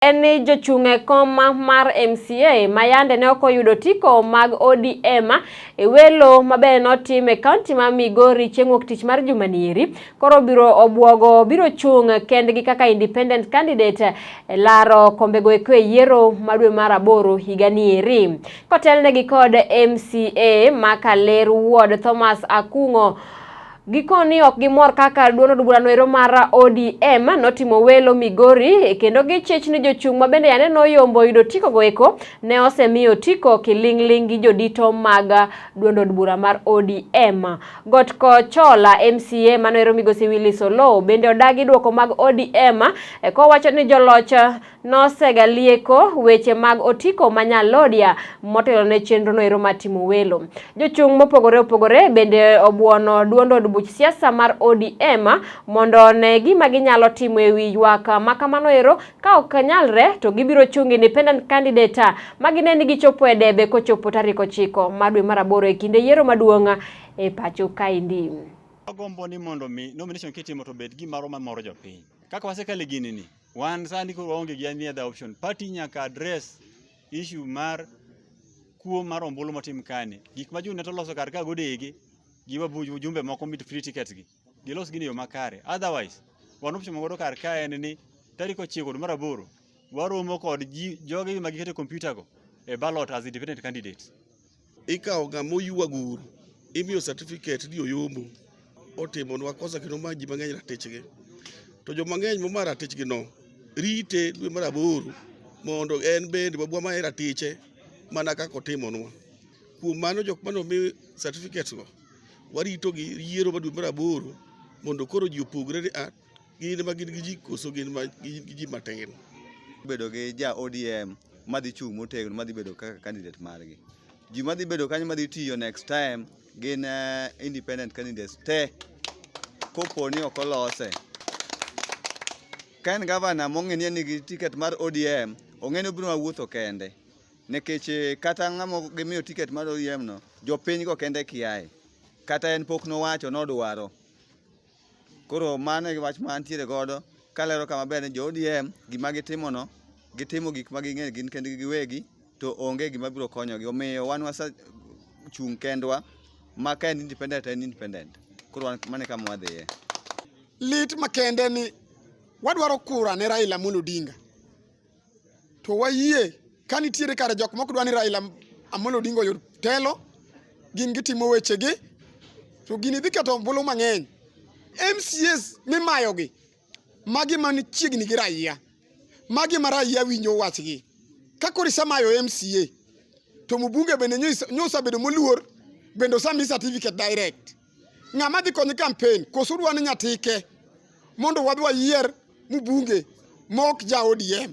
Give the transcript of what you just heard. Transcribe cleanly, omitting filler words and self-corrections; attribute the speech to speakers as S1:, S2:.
S1: En ni jochung' e kom mar MCA ma yande ne ok oyudo otiko mag ODM e welo maber notim e kaunti ma Migori chieng' wuok tich mar juma nieri koro biro obwogo biro chung' kendgi kaka independent candidate e laro kombego eko e yiero ma dwe mar aboro higa nieri kotelnegi kod MCA ma Kaler Ward Thomas Akung'o. Gikoni ok gimor kaka duond od burano ero mar ODM notimo welo Migori kendo gichich ni jochung' ma bende yande noyombo yudo otiko go eko ne osemiyo otiko kiling'ling' gi jodito mag duond od bura mar ODM. Got Kochola MCA mano ero migosi Willis Oloo bende odagi duoko mag ODM kowacho ni joloch nosega lieko weche mag otiko ma Nyalodia motelo ne chenro no ero mar timo welo. Jochung' mopogore opogore bende obuono duond od buch siasa mar ODM mondo one gima ginyalo timo e wi ywak ma kamano ero ka ok nyalre to gibiro chung' independent candidate ma gine ni gichopo e debe kochopo tarik 9 mar dwe mar aboro e kinde yiero maduong' e pacho kaendi.
S2: Agombo ni mondo mi nomination kitimo to bed gimaro mamoro jopiny. Kaka wasekale gini ni, wan sani koro waonge gi any other option. Party nyaka address issue mar kuo mar ombulu motim kani. Gik ma Junet oloso kar ka godege gi wajumbe moko mit free tickets gi. Gilos gini e yo makare. Otherwise, wan option magodo kar ka en ni tarik 9 dwe mar aboro waromo kod ji jogi ma giketo e computer go e ballot as independent candidates.
S3: Ikawo ng'ama oywa guru, imiyo certificate ni oyombo, otimonwa kosa kendo ma ji mang'eny ratichgi. To joma ng'eny moma ratichgi no rite dwe mar aboro mondo en bende wabwa maye ratiche mana kaka otimonwa. Kuom mano jok mane omi certificates go warito gi yiero mar dwe mar aboro mondo koro ji opogre ni a gin ma gin gi ji koso gin ma gin gi ji matin.
S4: Bedo gi ja ODM madhi chung' motegno madhi bedo kaka candidate margi. Ji madhi bedo kanyo madhi tiyo next time gin independent candidates te kopo ni ok olose. Ka en gavana mong'e ni en nigi ticket mar ODM, ong'e ni obiro wuotho kende. Nikech kata ng'ama gimiyo ticket mar ODM no, jopiny go kende kiaye. Kata en pok nowacho nodwaro. Koro mano e wach ma antiere godo kalero kama ber ni jo ODM gima gitimo no, gitimo gik ma ging'eyo gin kendgi giwegi to onge gima biro konyogi. Omiyo wan wase chung' kendwa ma ka en independent to en independent. Koro wan mano e kama wadhiye.
S5: Lit makende ni wadwaro kura ne Raila Amolo Odinga. To wayie ka nitiere kare jok mok dwa ni Raila Amolo Odinga oyud telo, gin gitimo wechegi, to gini dhi keto ombulu mang'eny. MCAs mimayogi, magi man chiegni gi raia, magi ma raia winjo wachgi. Ka koro isemayo MCA, to mbunge bende nyosebedo moluor, bende osemi certificate direct. Ng'ama dhi konyi campaign, koso udwa ni nyatike mondo wadhi wayier mbunge mok ja ODM.